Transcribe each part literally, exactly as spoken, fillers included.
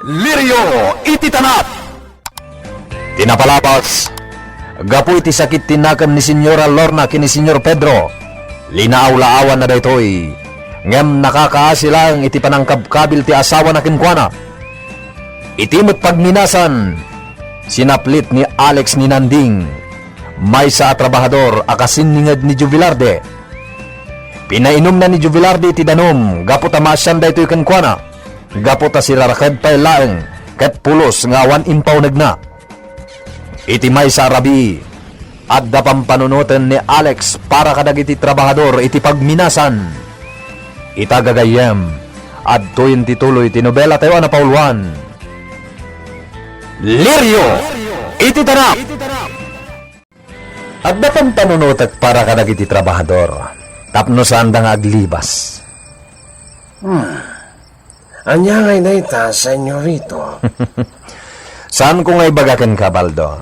Lirio iti tanap. Ti napalabas, gapu iti sakit ti nakem ni Señora Lorna ken ni Señor Pedro, linaaw-laawanna daytoy, ngem nakakaasi laeng iti panangkabkabil ti asawana kenkuana. Iti met pagminasan, sinaplit ni Alex ni Nanding, maysa a trabahador a kasinninged ni Jubilarde. Pinainumna ni Jubilarde iti danum gapu ta maasian daytoy kenkuana, gapu ta siraraked pay laeng ket pulos nga awan impaunegna. Iti maysa a rabii, adda pampanunoten ni Alex para kadagiti trabahador iti pagminasan. Ita gagayyem, adtoyen ti tuloy ti nobelatayo a napauluan, Lirio iti Tanap. Adda pampanunotek para kadagiti trabahador tapno saanda nga aglibas. Hmm. Ania ngay dayta, senyorito? Saanko nga ibaga kenka, Baldo.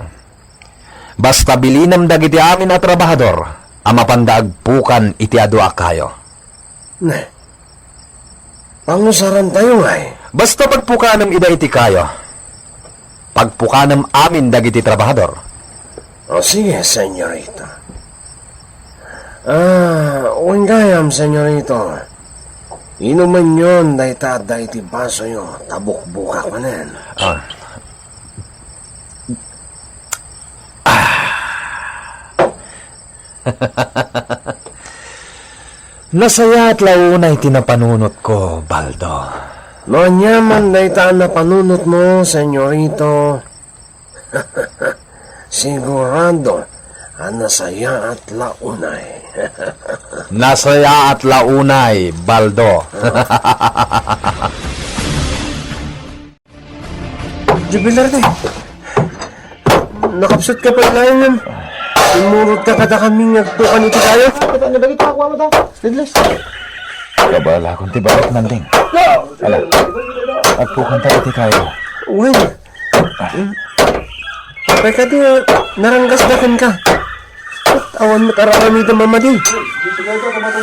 Basta bilinem dagiti amin a trabahador a mapanda agpukan iti adu a kayo. Ne. Pangusarantayo ngay. Basta pagpukanem ida iti kayo. Pagpukanem amin dagiti trabahador. O, sige, senyorito. Ah, wen gayam, senyorito. Inumenyon dayta adda iti basoyo, ta bukbukak manen. Ah. Ah. Nasayaat la unay ti napanunotko, Baldo. No ania man dayta a napanunotmo, senyorito, sigurado a nasayaat la unay. Nasayaat la unay, Baldo. Jubilarde, nakapsutka pay laeng. Immurot ka kadakami nga agpukan iti kayo. Ano ba ito? Ako, ano ta? Needless. Kabalakon ti balik, Nanding. Ala, agpukanta iti kayo. Wen. Kay kadi, naranggasda kenka. Awan met aramidem a madi.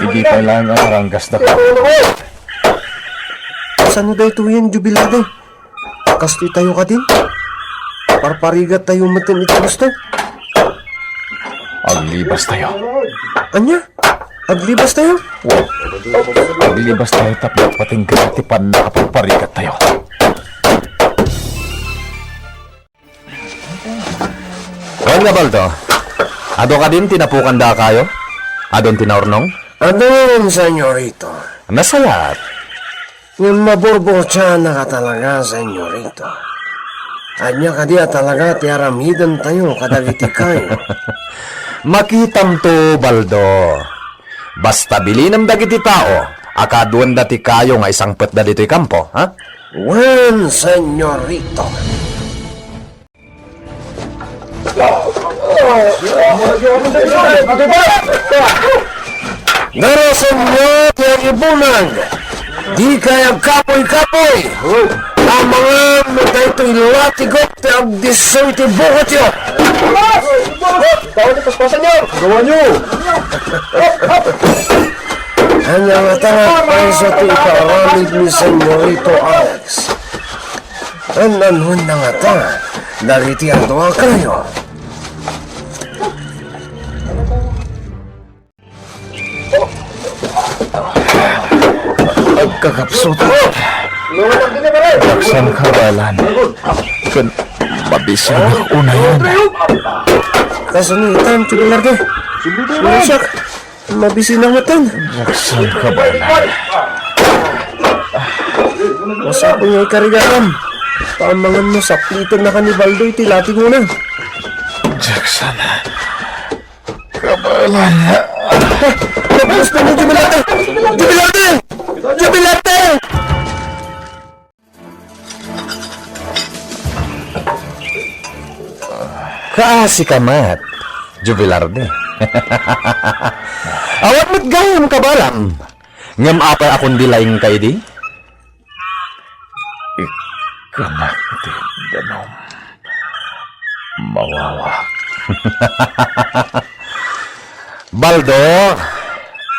Sige pay laeng a naranggasda kenka. Sano daytoyen, Jubilarde? Kastoy tayo kadin? Parparigat tayo metten iti gusto? Aglibas tayo. Ania? Aglibas tayo? Wen, aglibas tayo tapno agpatingga ti pannakaparparigat tayo. Wen nga, Baldo, adu kadin ti napukanda a kayo? Adun ti naurnong? Adun, senyorito. Nasayaat. Ngem maburburtianak a talaga, senyorito. Ania kadi a talaga ti aramidentayo kadagiti kayo? Makitamto, Baldo. Basta bilinem dagiti tao a kaaduenda ti kayo nga isangpetda ditoy kampo, ha? Wen, senyorito. Darasenyo ti agibunag. Dikay agkapuy-kapuy. Amangan no daytoy latigo ti agdisso iti bukotyo. Bawal ti paspasanyo. Gawanyo. Ania ngata nga payso ti ipaaramid ni Senyorito Alex? An-anuenna ngata dagiti adu a kayo? Agkakapsut. Diaksan kabaelan. Ken mabisinak unayen. Kasano itan, Jubilarde? Siak. Mabisinak metten. Diaksan kabaelan. Masapul nga ikarigatam. Amangan no saplitennaka ni Baldo iti latigona. Diaksan kabaelan. Gusto mo, Jubilate! Jubilate! Jubilate! Kaasi ka met, Jubilarde. Awan met gayam kabaelam. Ngem apay a kundi laingka idi? Ikkanak ti danum. Mawawak. Baldo,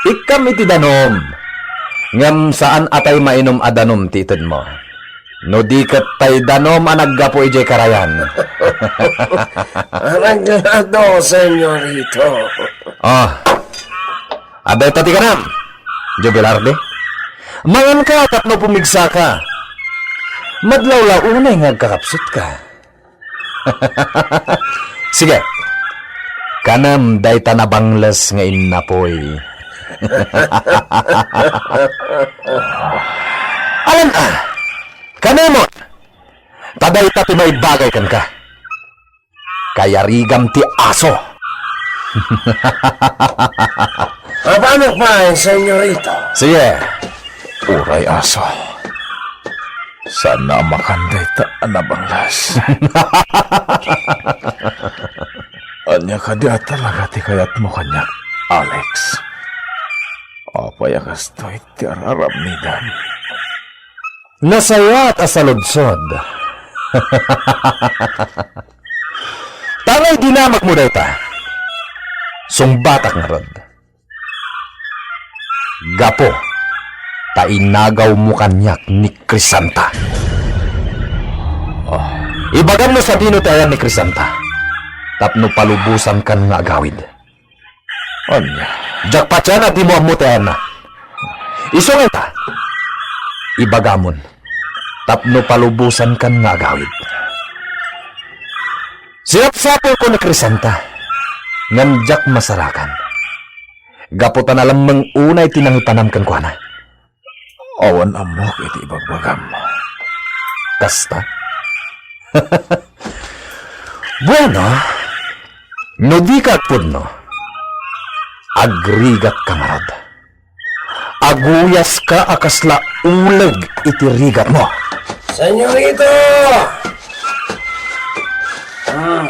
ikkam iti danum. Ngem saan a tay mainum a danum ti itedmo. No di ket tay danom a naggapu idiay karayan. Areglado, senyorito. Oh, adda ita ti kanam, Joe Velarde. Manganka tapno pumigsaka. Madlaw la unay nga agkakapsutka. Sige. Kanem dayta nabangles nga innapoy. Alan a, kanemon. Ta dayta ti maibagay kenka. Kayarigam ti aso. Apano pay, senyorito? Sige. Uray aso. Saan a makan dayta a nabangles. Ania kadi a talaga ti kayatmo kaniak, Alex? Apay a kastoy ti araramidam? Nasayaat a saludsod. Tangay dinamagmo dayta. Sungbatak ngarud. Gapu ta inagawmo kaniak ni Crisanta. Oh, ibagam no sadino ti ayan ni Crisanta tapno palubosankan nga agawid. Ania? Diak patian a dimo ammo ti ayanna. Isu nga ita, ibagamon tapno palubosankan nga agawid. Sinapsapulko ni Crisanta, ngem diak masarakan. Gapu ta nalemmeng unay ti nangipanam kenkuana. Awan ammok iti ibagbagam. Kasta? Bueno, no dika agpudno, agrigatka ngarud. Aguyaska a kasla uleg iti rigatmo. Senyorito! Ah.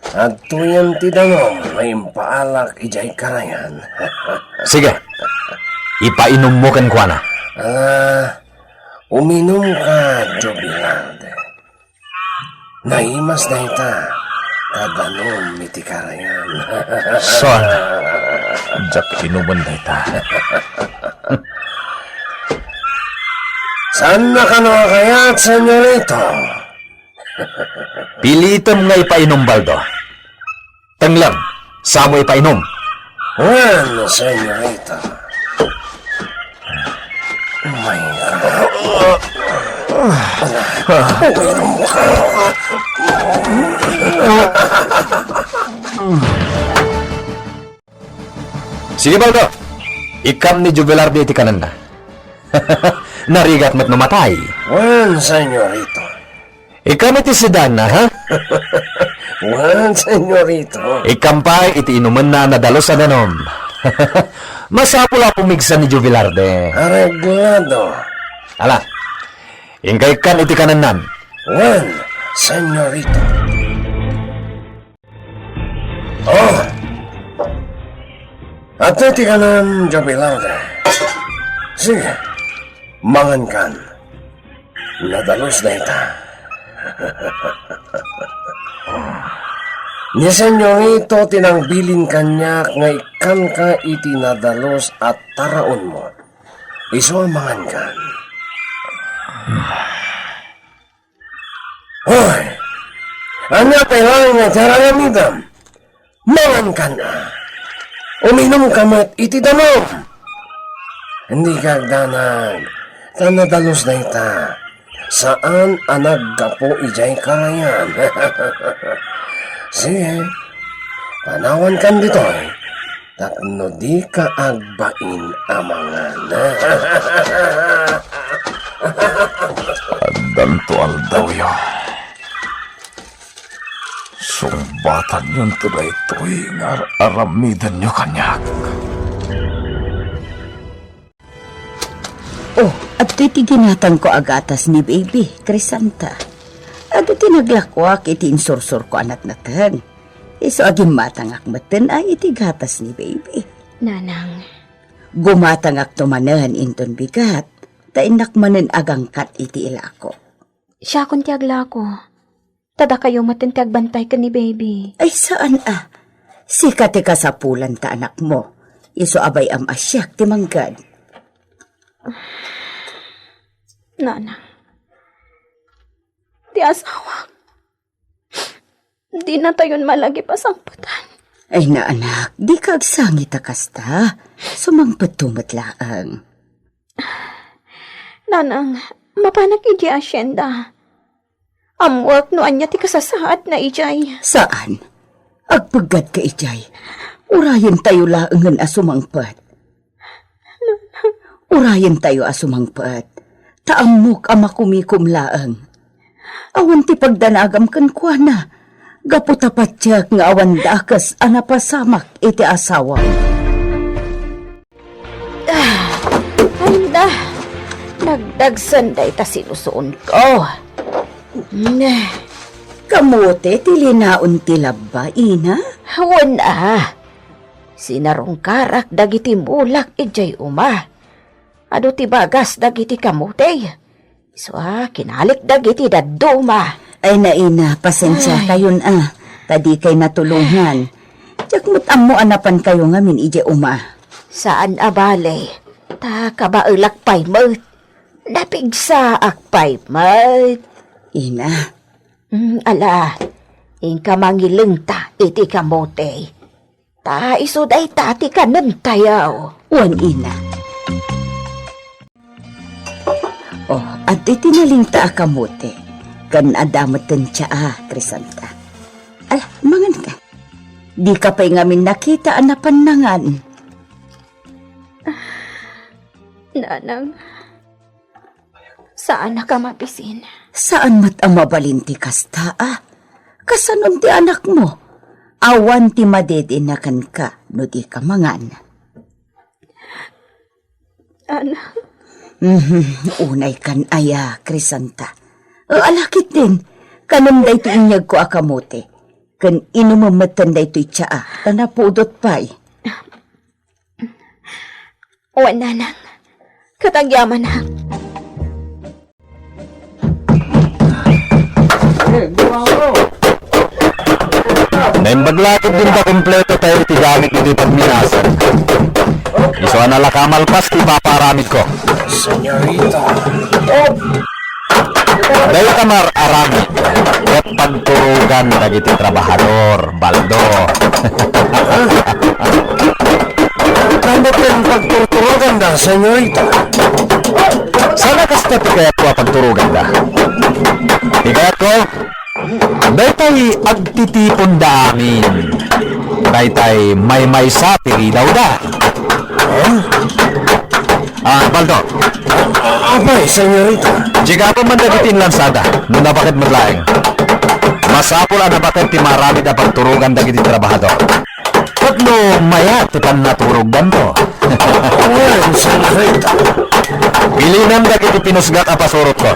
Adtoyen ti danom nga impaalak idiay karayan. Sige, ipainommo kenkuana. Ala, uminumka, Joe Velarde. Naimas dayta ta danom iti karayan. Saan? Diak inumen dayta. Saan a kano a kayat, senyorito? Pilitem nga ipainom, Baldo. Tengleng, samo ipainom. Wen, senyorita. May ka. Uminom ka. Sige, Baldo. Ikkam ni Joe Velarde iti kanenna. Narigat met no matay. Wen, senyorita. Ikkam iti sidanna, ha? Wen, senyorito. Ikkam pay iti inumenna a nadalus a danom. Masapul a pumigsa ni Joe Velarde. Areglado. Ala, inka ikkan iti kanennan. Wen, senyorito. Oh! Adtoy ti kanem, Joe Velarde. Sige, mangankan. Nadalus dayta. Ni Senyorito ti nangbilin kaniak nga ikkanka iti nadalus a taraonmo. Isu a mangankan. Hoy! Ania pay laeng nga iti aramidem? Mangankan a. Uminumka met iti danum. Dika agdanag, ta nadalus dayta. Saan a naggapu idiay karayan. Sige, panawankan ditoy. Tapno dika agbain a mangan. Addanto aldawyo. Sungbatanyonto daytoy nga ar-aramidenyo kaniak. Oh, adtoy ti ginatangko a gatas ni baby, Crisanta. Adu ti naglakoak iti insursurko a natnateng. Isu a gimmatangak metten a iti gatas ni baby. Nanang. Gumatangakto manen inton bigat, ta innak manen agangkat iti ilako. Siakon ti aglako. Ta dakayo metten ti agbantay ken ni baby. Ay, saan a. Sika ti kasapulan ta anakmo. Isu a bay-am a siak ti manggad. Nanang, ti asawak, dinatayon malagip a sangpetan. Ay, naanak, dika agsangit a kasta. Sumangpetto met laeng. Nanang, mapanak idiay asienda. Ammoak no ania ti kasasaadna idiay. Saan. Agpeggadka idiay. Urayentayo laengen a sumangpet. Urayentayo a sumangpet. Ta ammok a makumikom laeng. Awan ti pagdanagam kenkuana. Gapu ta patiek nga awan dakes a napasamak iti asawam. Ah, anda, nagdagsen dayta sinusuonko. Nah. Kamote ti linaon ti labba, Ina? Wen a. Sinarungkarak dagiti mulak idiay uma. Adu ti bagas dagiti kamote. Isu a, kinalik dagiti dadduma. Ay, naina, pasensiatayon a, ta dikay natulongan. Diak met ammo a napankayo ngamin idiay uma. Saan a bale, ta kabaelak pay met. Napigsaak pay met. Ina. Mm, ala, inka mangilengta iti kamote. Ta isu dayta ti kanentayo. Wen, Ina. Oh, adtoy ti nalingta a kamote. Ken adda met ti tsaa, Crisanta. Ala, manganka. Dika pay ngamin nakita a napannangan. Nanang, saanak a mabisin. Saan met a mabalin ti kasta a. Kasanon ti anakmo? Awan ti madedena kenka no dika mangan. Ana. Mhm, unay kan aya, Crisanta. O, ala ketdin, kanem daytoy inyegko a kamote. Ken inumem metten daytoy tsaa, ta napudot pay. Wen, Nanang. Ket agyamanak. Naimbag la ketdin ta kumpleto tayo iti gamit iti pagminasan. Isu a nalaka malpas ti ipapaaramidko. Señorita. Dayta mar-aramid ket pagturogan dagiti trabahador, Baldo. Kano ken pagturturoganda, señorita? Saan a kasta ti kayatko a pagturoganda? Ti kayatko, daytay agtitiponda amin. Daytay maymaysa ti ridawda. Huh? Ah, Baldo. A-, apay, señorita? Diak apaman dagiti inlansada, no nabaket met laeng. Masapul a nabaket ti maaramid a pagturogan dagiti trabahador. Tapno mayat ti pannaturogdanto. Wen, señorita. Bilinam dagiti pinusgak a pasurotko.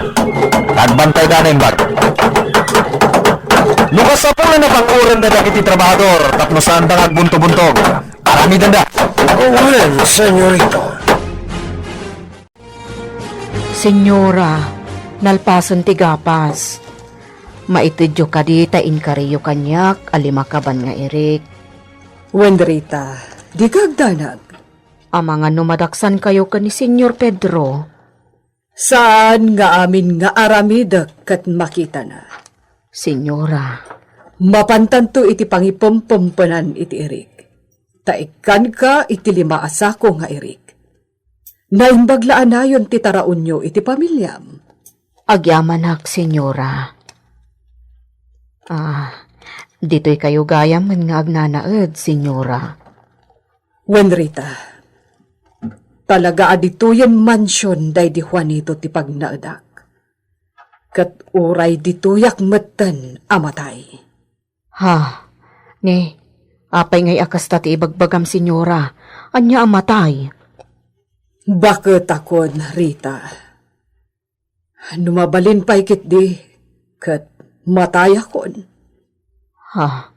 Agbantayda naimbag. No kasapulan a pang-orenda dagiti trabahador tapno saanda nga agbuntobuntog, aramidenda. Wen, señorita. Señora, nalpasen ti gapas. Maitedyo kadi ta inkariyo kaniak a lima kaban nga irik. Wen, Rita, dika agdanag. Amangan no madaksankayo ken ni Señor Pedro. Saan nga amin nga aramidek ket makitana. Señora. Mapantanto iti pangipempempenan iti irik. Ta ikkanka iti lima a sako nga irik. Naimbag la a nayon ti taraonyo iti pamiliam. Agyamanak, Señora. Ah, ditoykayo gayam nga agnanaed, Señora. Wen, Rita, talaga a ditoyen mansion daydi Juanito ti pagnaedak. Ket uray ditoyak metten a matay. Ha? Ni, apay ngay a kasta ti ibagbagam, Señora? Ania a matay? Baketakon, Rita. No mabalin pay ketdi, ket matayakon. Ha?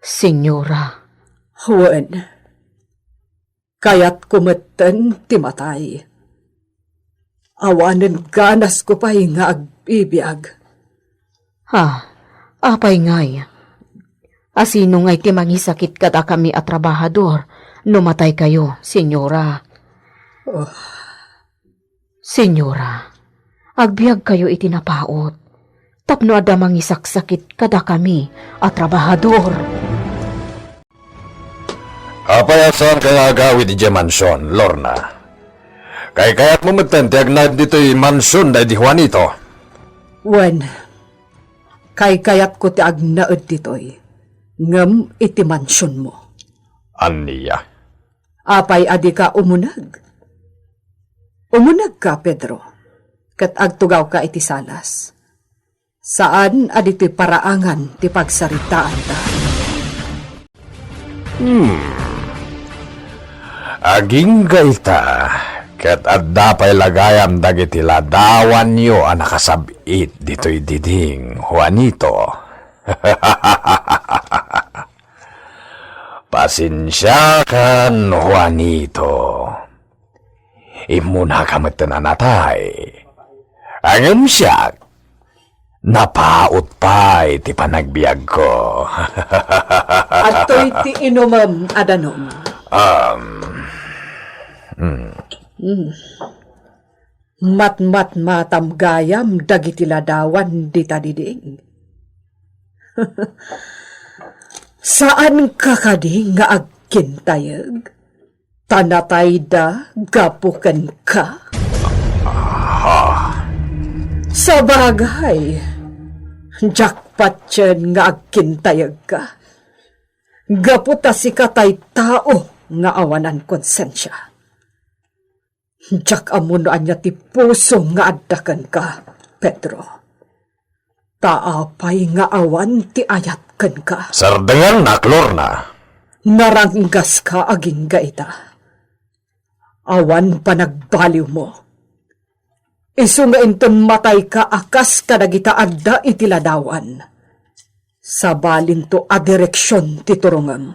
Señora? Wen. Kayatko metten ti matay. Awanen ganasko pay nga agbibiag. Ha, apay ngay? Asino ngay ti mangisakit kadakami a trabahador no mataykayo, Señora? Oh. Señora, Agbiagkayo iti napaut, tapno adda mangisaksakit kadakami a trabahador. Apay a saanka nga agawid idiay mansion, Lorna? Kaykayatmo metten ti agnaed ditoy mansion daydi Juanito? Wen, kaykayatko ti agnaed ditoy, ngem iti mansionmo. Ania? Apay a dika umuneg? Umunegka, Pedro, ket agtugawka iti salas. Saan a ditoy paraangan ti pagsaritaanta. Hmm. Agingga ita, ket adda pay la gayam dagiti ladawanyo a nakasab-it ditoy diding, Juanito. Pasensiakan, Juanito. Immunaka metten a natay. Ngem siak, napaut pay ti panagbiagko. Adtoy ti inumem a danum. Um, mm. Mm. Matmatmatam gayam dagiti ladawan dita diding. Saanka kadi nga agkintayeg? Ta natayda gapu kenka? Ah. Sabagay, diak patien nga agkintayegka. Gapu ta sika tay tao nga awanan konsensia. Diak ammo no ania ti puso nga adda kenka, Pedro. Ta apay nga awan ti ayat kenka? Sardengannak, Lorna. Naranggaska agingga ita. Awan panagbaliwmo. Isu nga inton matayka a kas kadagita adda iti ladawan, sabalinto a direksion ti turongem.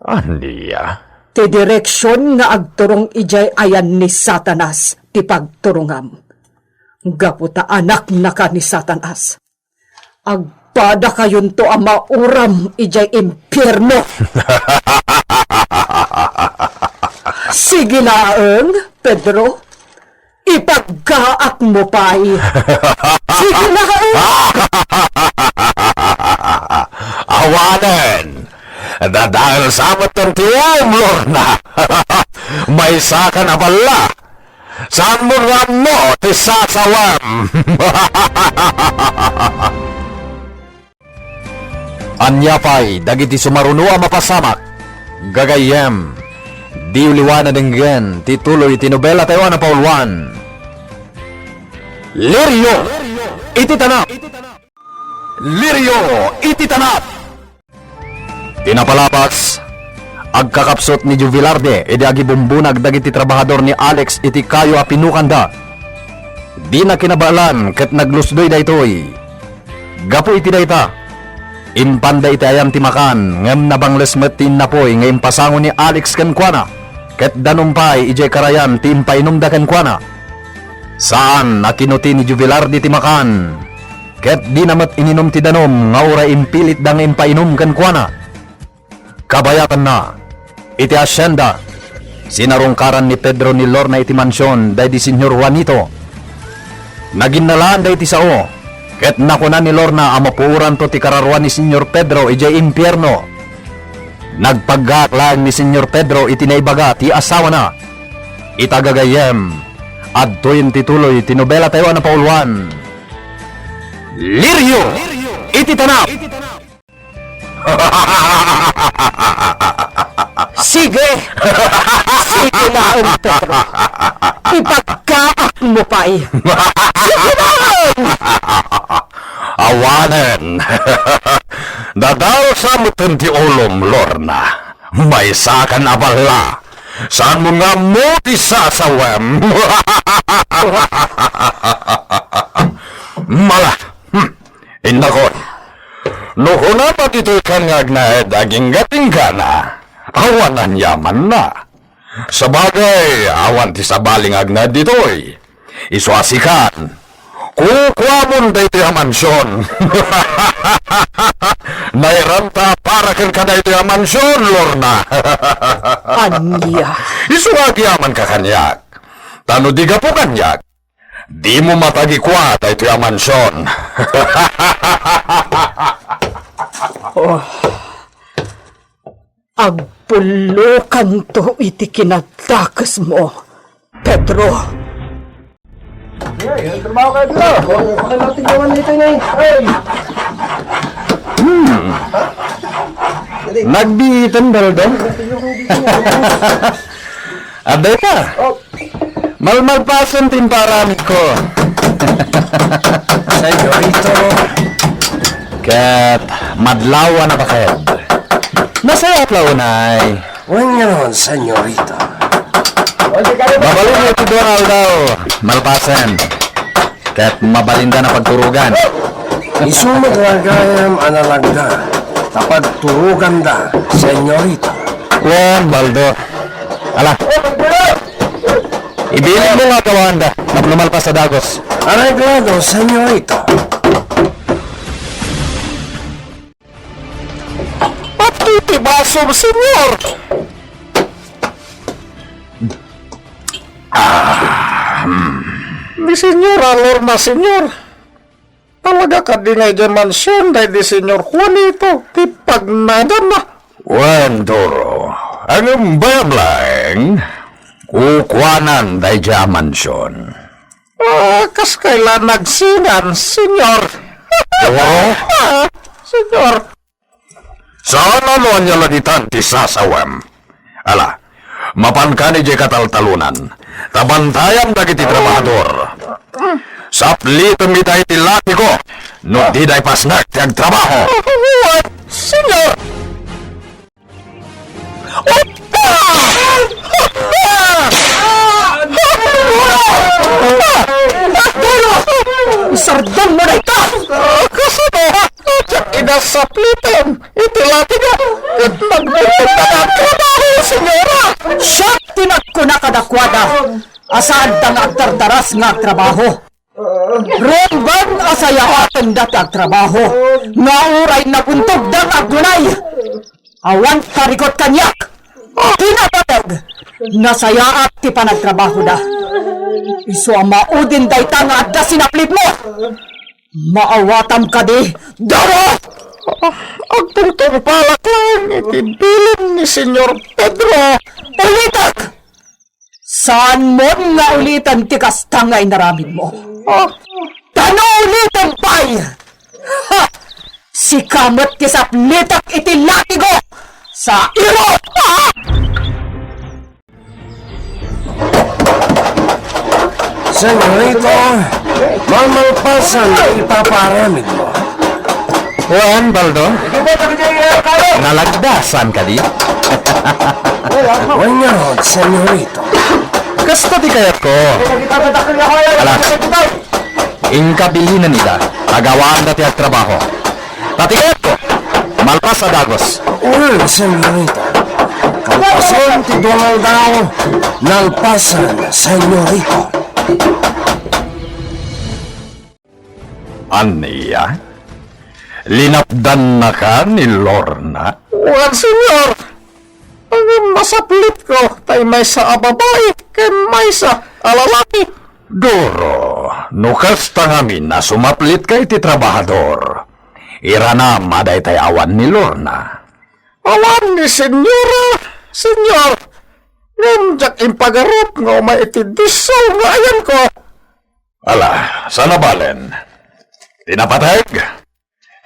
Ania? Ti direksion nga agturong idiay ayan ni Satanas ti pagturongam. Gapu ta anaknaka ni Satanas, agpadakayonto a mauram idiay impierno. Sige laeng, Pedro. Ipaggaakmo pay. Sige na, eh. Awanen! Dadael sa metten ti uom, Lorna. Maysakan a balla. Saanmo nga ammo ti sasawem. Ania pay dagiti sumaruno a mapasamak? Gagayyem, diyo liwa a denggen ti tuloy ti nobela tayo a napauluan, Lirio iti Tanap. Lirio iti Tanap. Ti napalabas, agkakapsut ni Juvelarde idi agibumbunag dagiti trabahador ni Alex iti kayo a pinukanda. Dina kinabaelan ket naglusdoy daytoy. Gapu iti dayta, impanda iti ayan ti makan, ngem nabangles met ti innapuy nga impasango ni Alex kenkuana, ket danum pay idiay karayan ti impainumda kenkuana. Saan a kinuti ni Juvelarde ti makan, ket dina met ininum ti danum nga uray impilitda nga impainum kenkuana. Kabayatanna, iti asienda, sinarungkaran ni Pedro ni Lorna iti mansion daydi Señor Juanito. Naginnalaan daydi sao, ket nakuna ni Lorna a mapuoranto ti kararuan ni Señor Pedro idiay impierno. Nagpaggaak laeng ni Señor Pedro iti naibaga ti asawana. Ita gagayyem, adtoyen ti tuloy ti nobela tayo a napauluan, Lirio iti Tanap. Sige! Sige laeng, Pedro. Ipagkaak mo pay. Sige laeng! Awanen. Dadalsa metten ti ulom, Lorna. Maysakan a balla. Saanmo nga ammo ti sasawem. Mala. Hmm. Innakon, no kunam a ditoy kan nga agnaed agingga-inggana, awan aniamanna. Sabagay, awan ti sabali nga agnaed ditoy. Isu a sikan, kukuamon daytoy a mansion. Nairanta para kenka daytoy a mansion, Lorna. Ania? Isu nga agiamanka kaniak. Ta no di gapu kaniak, Dimo matagikua daytoy a mansion. Oh. Agpullokanto iti kinadakesmo, Pedro. Ay, trabaho kayo dito. Ay, natin gawan dito, Nay. Ay! Hmm. Nagbiitan, Baldo. Adda ka? Oh. Malmalpasen ti imparamidko. Senyorito. Ket madlaw a nabaked. Nasayaat la unay. Wen ngarud, senyorito. Mabalin iti dua nga aldaw, malpasen. Ket mabalinda a pagturogan. Isu met nga gayam a nalagda ta pagturoganda, senyorito. Wen, Baldo. Ala. Ibilin mo nga gawaanda tapno malpas a dagos. Areglado, senyorito. Pati ti basom, senyor! Ah, hmm. Ni Senyor a Lorna, senyor. Talaga kadi nga idiay mansion daydi Senyor Juanito ti pagnaganna? Wen, Doro, ngem bayam laeng, kukuanan daydiay a mansion. Ah, kas kayla nagsingan, senyor? Doro? Ah, senyor. Saan a no ania la ditan ti sasawem. Ala, mapankan idiay kataltalonan, ta bantayam dagiti trabahador. Saplitem ida iti latiko, no dida ipasnek ti agtrabaho. What? Senyor! Opa! Sardengmo dayta! Kasano? Ida saplitem iti latiko ket nagbuntog na nga trabaho, senyora! Siak ti nagkuna kadakuada a saanda nga agdardaras nga agtrabaho. Rumbeng a sayaatenda ti agtrabaho nga uray nabuntogda nga agdunay. Awan karikot kaniak. Pinateg! Nasayaat ti panagtrabahoda. Isu a maudin dayta nga adda sinaplitmo. Maawatam kadi, Doro! Agtungtungpalak laeng iti bilin ni Senyor Pedro. Ulitek! Saanmon nga uliten ti kasta nga inaramidmo. Ah. Ta no uliten pay, ha! Sika met ti saplitek iti latiko sa iro! Ah! Senyorito, mamalpasan ti ipapaaramidmo. Wen, Baldo? Nalagda, saan kadi? Wen ngarud, senyorito. Kasta ti kayatko. Ala, inka bilinen ida, ta gawaanda ti agtrabaho. Ta ti kayatko, malpas a dagos. Wen, senyorito. Kalpasan ti dua nga aldaw, nalpasan, senyorito. Ania? Linapdannaka ni Lorna? Wen, senyor. Ngem masaplitko tay maysa a babai ken maysa a lalaki. Doro, no kasta ngamin a sumaplitka iti trabahador, iranam a daytay awan ni Lorna. Awan ni senyora, senyor. Ngem diak impagarup nga umay iti disso nga ayanko. Ala, saan a balen. Ti napateg,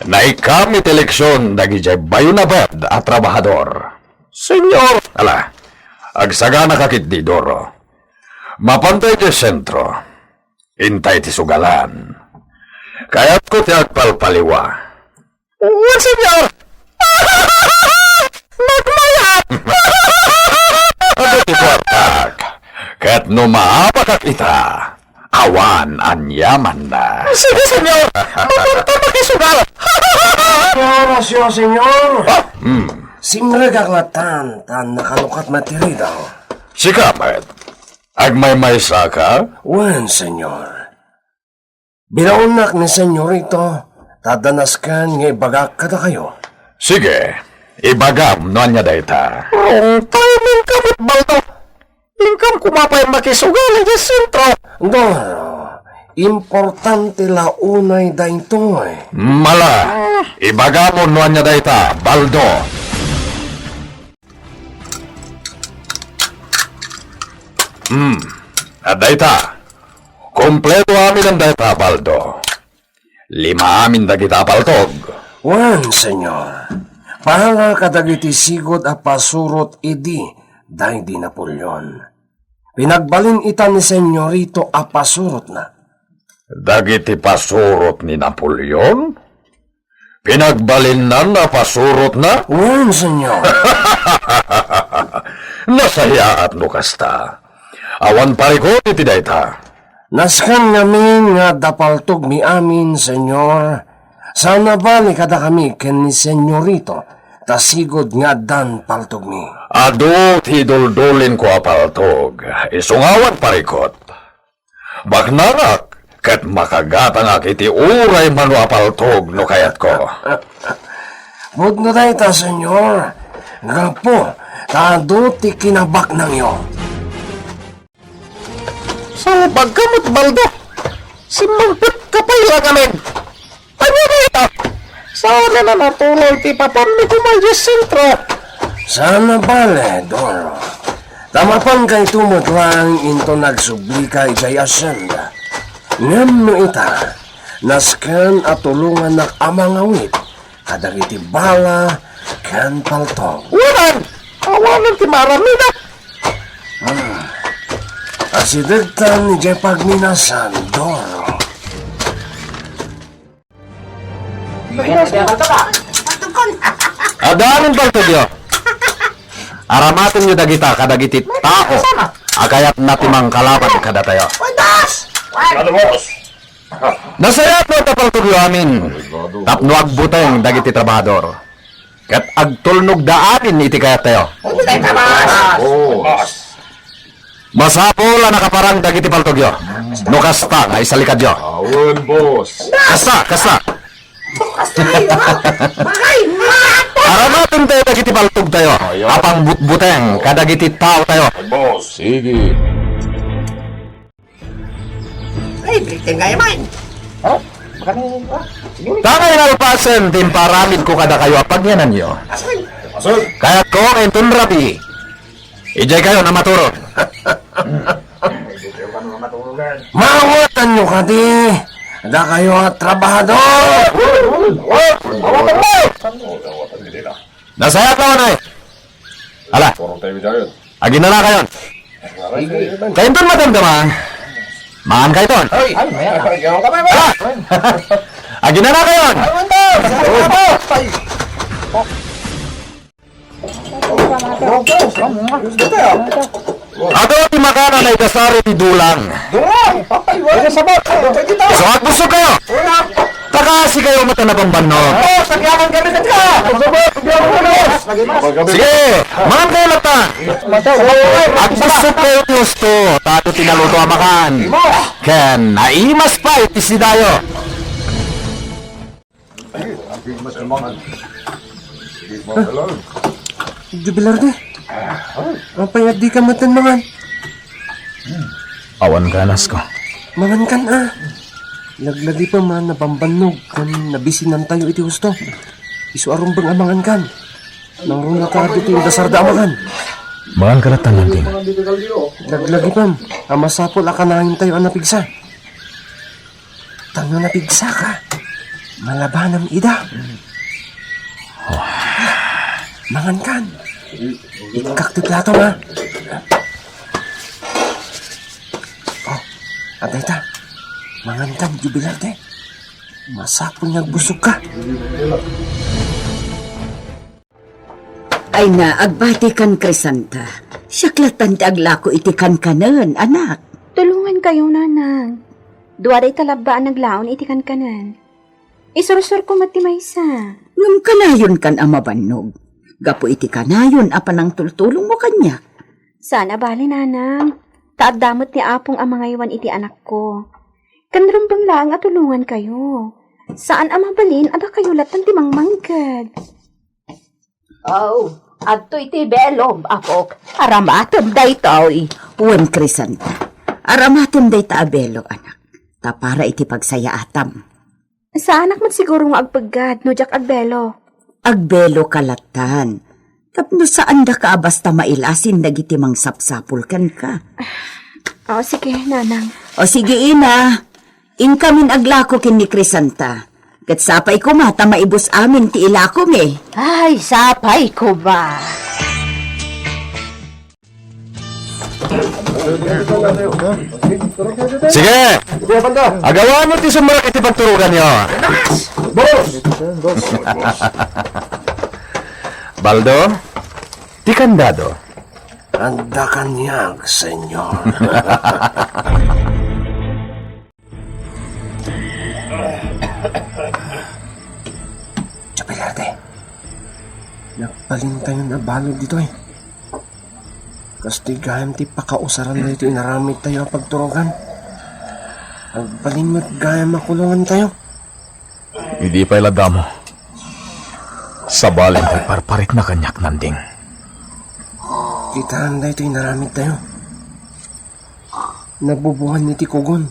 naikkam iti eleksion dagidiay bayo nabed a trabahador. Senyor! Ala, agsaganaka ketdi, Doro. Mapanta idiay sentro. Inta iti sugalan. Kayatko ti agpalpaliwa. Wen, senyor! Nagmayat! Adu ti kuartak. Ket no maabakak ita, awan aniamanna. Sige, senyor. Mapanta makisugal. Orasio, senyor. Hmm. Simrekak latan, ta nakalukat met ti ridaw. Sika met, agmaymaysa ka? Wen, senyor. Binaonnak ni Senyorito, ta adda nasken nga ibagak kadakayo. Sige, ibagam no ania dayta. Wrong timing ka met, Baldo. Inkam koma pay makisugal idiay sentro. Doro, Importante la unay daytoy. Mala, ibagamo no ania dayta, Baldo. Hmm, adda ita. Kompleto amin dayta, Baldo. Lima amin dagita a paltog. Wen, Senyor. Para kadagiti sigud a pasurot idi daydi Napoleon. Pinagbalin ita ni Senyorito a pasurotna. Dagiti pasurot ni Napoleon? Pinagbalinnan a pasurotna? Wen, Senyor. Nasayaat no kasta. Awan parikut iti dayta. Nasken ngamin nga adda paltogmi amin, Senyor. Saan a bali kadakami ken ni Senyorito, ta sigud nga addan paltogmi. Adu ti iduldulinko a paltog, isu nga awan parikut. Baknangak ket makagatangak iti uray mano a paltog no kayatko. Pudno dayta, Senyor, gapu ta adu ti kinabaknangyo. Salbagka met, Baldo. Simmangpet ka pay la ngamin. Ania dayta? Saan a natuloy ti papanmi koma idiay sentro? Saan a bale, Doro. Ta mapankayto met laeng inton agsublika idiay asienda. Ngem no ita, nasken a tulongannak a mangawit kadagiti bala ken paltog. Wen! Awanen ti maaramidak. Hmm. Asidegtan idiay pagminasan, Doro. Adda amin paltogyo. Aramatenyo dagita kadagiti tao a kayatna ti mangkalaban kadatayo. Nasayaat no adda paltogyo amin tapno agbuteng dagiti trabahador ket agtulnogda amin iti kayattayo. Masapul a nakaparang dagiti paltogyo no kasta nga isalikadyo. Awan, boss. Kasta, kasta. Aramaten tayo dagiti paltog tayo. Ayo. Apang butbuteng kadagiti tao tayo. Boss. Sige. Ay, bitin kayo man. Ha? Bakit, ah, siguro. Tangay nalpasen ti imparamid ko kadakayo a pagyananyo. Asan? Asan? Kayatko nga inton rabii, idiay kayo na maturog. Mawatanyo kadi, dakayo a trabahador. Nasayaat laeng, ay. Ala. Aginana kayon. Kayon ton madamdama. Mangan kayo ton. Ala. Aginana kayon. Adu ti makanan a ikasar iti dulang. Durang! Patay, wala sabot! Patay kita! So, agbusog kayo! Wala! Takasi kayo met a nabambannog. Oh, sagyakan kami ka! Sabot! Sagyakan kami! Sige, mangan kayo latta. Agbusog kayo ti husto, ta adu ti naluto a makan. Ken, naimas pay ti sidayo. Jubilarte, apay a dika met mangan? Awan ganas ko. Mangan kan a. Laglagipem a nabambannog ken nabisinantayo iti husto. Isu a rumbeng a mangan kan. Nangruna ta adu ti indasarda a makan. Mangan ka latta, Nanding. Laglagipem a masapul a kanayontayo a napigsa. Tapno napigsaka, malabanem ida. Mangan kan. Ikkak ti plato, ma. Oh, adda ita. Mangan kan, Jubilarte. Masapul nga agbusog ka. Ay na, agbati kan Crisanta. Siak lattan ti aglako iti kankanen, anak. Tulongan kayo, nanang. Dua dayta labba a naglaon iti kankanen. Isursurko met ti maysa. Ngem kanayon kan a mabannog. Gapu iti kanayon a panangtultulongmo kaniak. Saan a bali, nanang. Ta adda met ti Apong a mangaywan iti anakko. Ken rumbeng laeng a tulongan kayo. Saan a mabalin a dakayo lattan ti mangmangked. Oh, adtoy ti belom, apok. Aramatem daytoy. Wen, Crisanta. Aramatem dayta a belo, anak. ta para iti pagsayaatam. Saanak met siguro nga agpeggad no diak agbelo. Agbelo ka lattan. Tapno saandaka a basta mailasin dagiti mangsapsapul kenka. O, sige, Nanang. O, sige, Ina. Inkamin aglako ken ni Crisanta. Ket sapay koma ta maibus amin ti ilakomi. Ay, sapay koma. Sige! Agawamo ti sumrek iti pagturoganyo. Baldo, ti kandado. Adda kaniak, Senyor. Chapelarte, nagbalintayon a balud ditoy. Kastoy gayam ti pakausaran daytoy inaramidtayo a pagturogan. Agbalin met gayam a kulongantayo. Idi pay la damo. Sabali ti parparitna kaniak, Nanding. Kitaem daytoy inaramidtayo. Nabubuan iti kugon.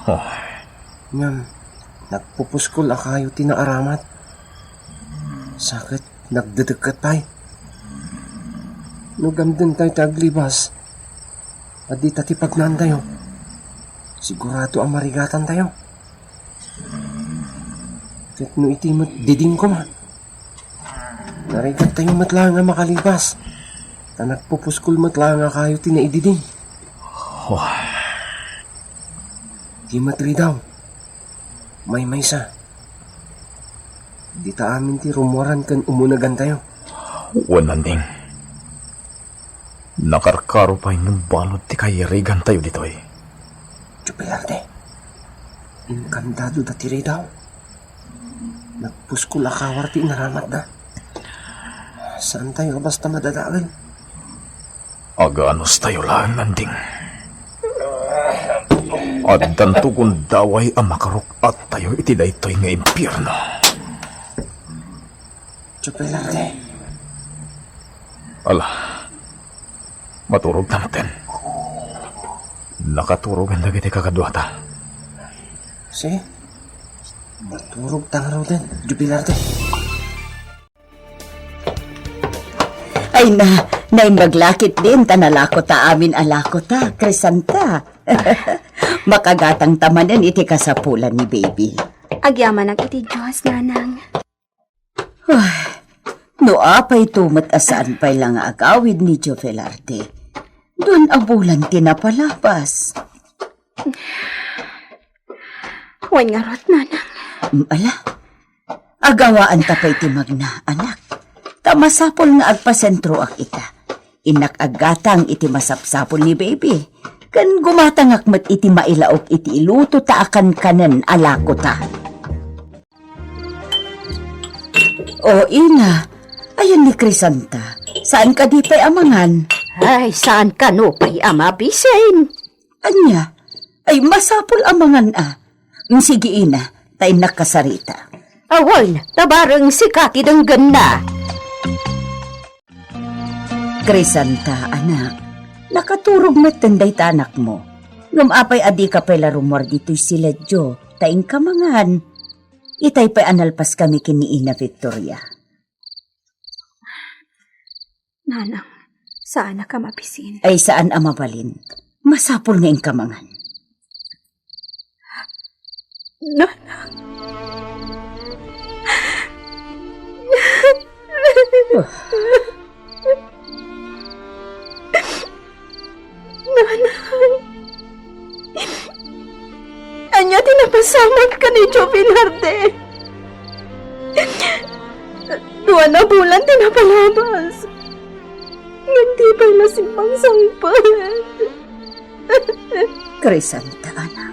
Oh. Ngem, nagpupuskol a kayo ti naaramat. Sa ket nagdedekket pay. No gamdentayo ti aglibas, a dita ti pagnaantayo, sigurado a marigatantayo. Ket no iti met diding koma, narigattayo met laeng a makalibas, ta nagpupuskol met laeng a kayo ti naididing. Oh. Di met ridaw, maymaysa. Dita amin ti rummuaran ken umunagantayo. Wen, Nanding. Nakarkaro pay ngem balud ti kairigantayo ditoy. Jubilarte, inkandado dati ridaw. Nagpuskol a kawar ti inaramatda. Saantayo a basta madadael. Aganustayo laeng, Nanding. Addanto gundaway a makaruk-attayo iti daytoy nga impierno. Jubilarte. Ala, maturogta metten. Nakaturogan dagiti kakaduata. Si? Maturogta ngaruden, Jubilarte. Ay na, naimbag la ketdin ta nalakota amin a lakota, Crisanta. Makagatangta manen iti kasapulan ni baby. Agyamanak iti Dios, Nanang. Ay, no apay to met a saan pay la nga agawid ni Jovelarte. Duan a bulan ti napalabas. Wen ngarud, Nanang. Mm, ala. Agawaanta pay ti magna, anak. Ta masapul nga agpasentroak ita. Innak aggatang iti masapsapul ni baby. Ken gumatangak met iti mailaok iti iluto ta akankanen a lakota. O, ina, ayan ni Crisanta. Saan kadi pay a mangan? Ay, saan kano pay a mabisin? Ania? Ay, masapul a mangan a. Mm, sige, ina, ta innak kasarita. Awan, ta bareng sika ti denggenna. Crisanta, anak, nakaturog metten dayta anakmo. Ngem apay a dika pay la rummuar ditoy siledyo, ta inka mangan. Itay pay a nalpaskami ken ni Ina Victoria. Nanang, saanak a mabisin. Ay, saan a mabalin. Masapul nga inka mangan. Nanang. Nanang. Ania ti napasamak ken ni Joe Velarde? Dua a bulan ti napalabas. Ngem di pay la simmangsangpet. Crisanta, anak.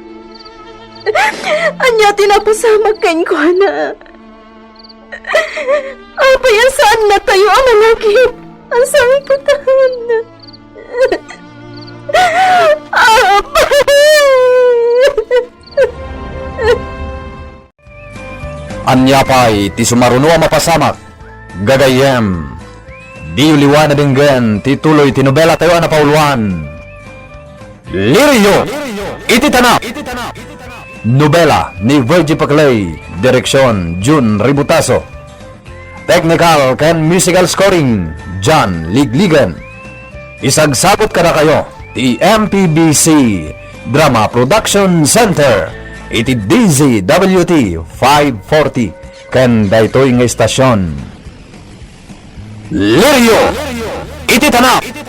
Ania ti napasamak kenkuana? Apay a saannatayo a malakip a sangpetan? Apay! Ania pay ti sumaruno a mapasamak, gagayyem? Diyo liwa a denggen ti tuloy ti nobelatayo a napauluan, Liriyo iti Tanap. Nobela ni Virgie Paclay, direksyon Jun Ributaso. Technical ken musical scoring, John Ligligan. Isagsabot kadakayo ti M P B C Drama Production Center iti D Z W T five forty ken daytoy nga istasyon. Lirio iti Tanap.